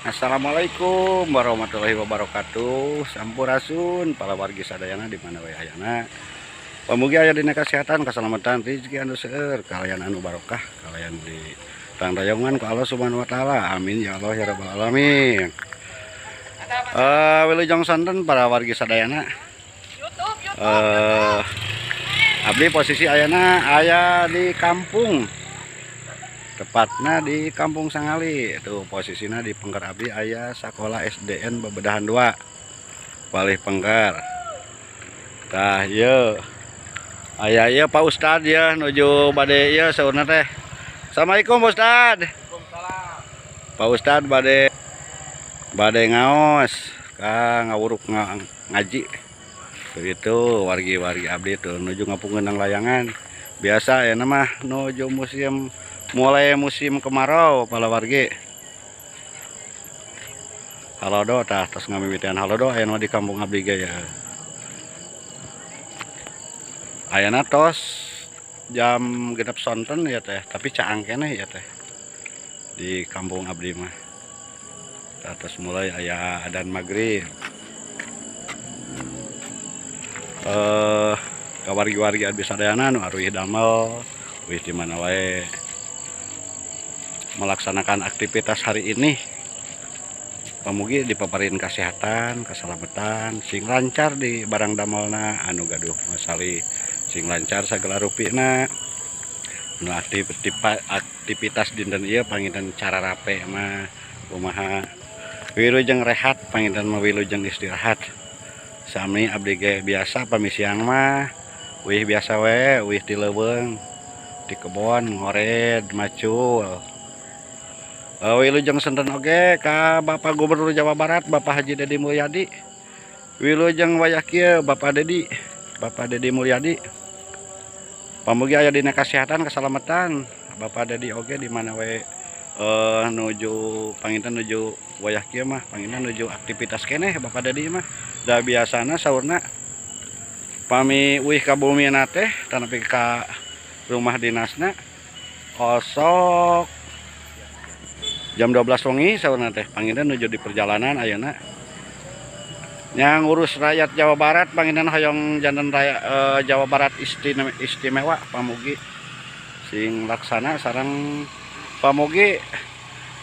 Assalamualaikum warahmatullahi wabarakatuh. Sampurasun para wargi sadayana di mana wae ayana. Pamugi aya dina kesehatan, keselamatan, rezeki anu seueur, kalayan anu barokah, kalayan di tangtayongan ku Allah Subhanahu wa taala. Amin ya Allah ya rabbal alamin. Wilujeng sonten para wargi sadayana. Abdi posisi ayana aya di kampung, tepatnya di Kampung Sangali. Itu posisinya di Pengker abdi aya sekolah SDN Bebedahan 2 Palih Pengker. Tah ieu aya ieu Pak Ustad ya nuju bade ieu saurna teh. Assalamualaikum Pak Ustad. Pak Ustad bade bade ngaos ka ngawuruk ngaji. Tuh itu wargi-wargi abdi tuh nuju ngapungeun layangan. Biasa ya mah nuju musim, mulai musim kemarau para wargi. Halodo tah tos ngamimitian halodo aya di kampung abdi ge ya. Ayana tos jam 6 sonten ya teh, tapi caang keneh ya teh di kampung abdi mah. Tah tos mulai aya adan maghrib. Ka wargi-wargi abdi sadayana nu aruih damel, wih di mana wae melaksanakan aktivitas hari ini. Pamugi dipaparin kesehatan, keselamatan, sing lancar di barang damelna anu gaduh masali, sing lancar sagala rupina. Nu aktivitas dinten ieu panginten cara rape mah kumaha, wilujeng rehat panginten mah wilujeng istirahat. Sami abdi ge biasa pami siang mah wih biasa we, wih di leuweung, di kebon ngored macul. Wilujeng sonten oge ka Bapak Gubernur Jawa Barat Bapak Haji Dedi Mulyadi. Wilujeng wayah kieu Bapak Dedi, Bapak Dedi Mulyadi. Pamugi aya dina kesehatan, keselamatan. Bapak Dedi oge di mana we nuju panginten nuju wayah kieu mah panginten nuju aktivitas keneh Bapak Dedi mah. Da biasana saurna pami uih ka bumina teh tanapi ka rumah dinasna osok jam 12 wengi saurna teh panginten nuju di perjalanan ayeuna. Yang ngurus rakyat Jawa Barat panginten hoyong janten rakyat Jawa Barat istimewa, pamugi sing laksana sareng pamugi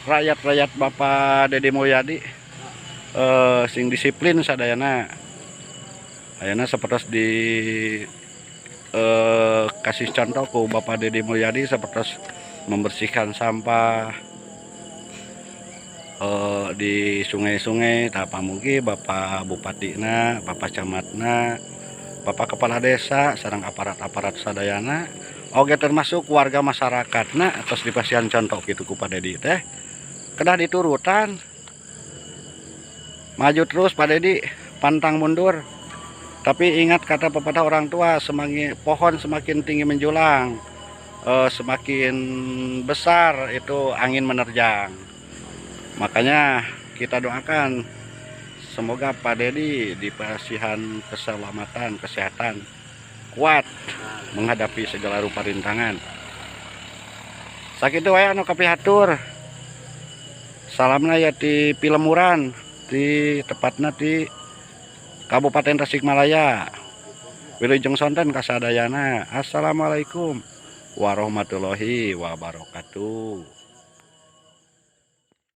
rakyat-rakyat Bapak Dedi Mulyadi sing disiplin sadayana. Ayeuna sapertos di kasih contoh ku Bapak Dedi Mulyadi sapertos membersihkan sampah di sungai-sungai. Tah pamugi Bapak Bupatina, Bapak Camatna, Bapak Kepala Desa sareng aparat-aparat sadayana oge termasuk warga masyarakatna atos dipasihan contoh kitu ku Pak Dedi teh kedah diturutan. Maju terus Pak Dedi, pantang mundur. Tapi ingat kata pepatah orang tua, semakin pohon semakin tinggi menjulang, semakin besar itu angin menerjang. Makanya kita doakan semoga Pak Dedi dipasihan keselamatan, kesehatan, kuat menghadapi segala rupa rintangan. Sakitu wae anu kapihatur. Salamna ya di Pilemuran, di tepatna di Kabupaten Tasikmalaya. Wilujeng sonten kasadayana. Assalamualaikum warahmatullahi wabarakatuh.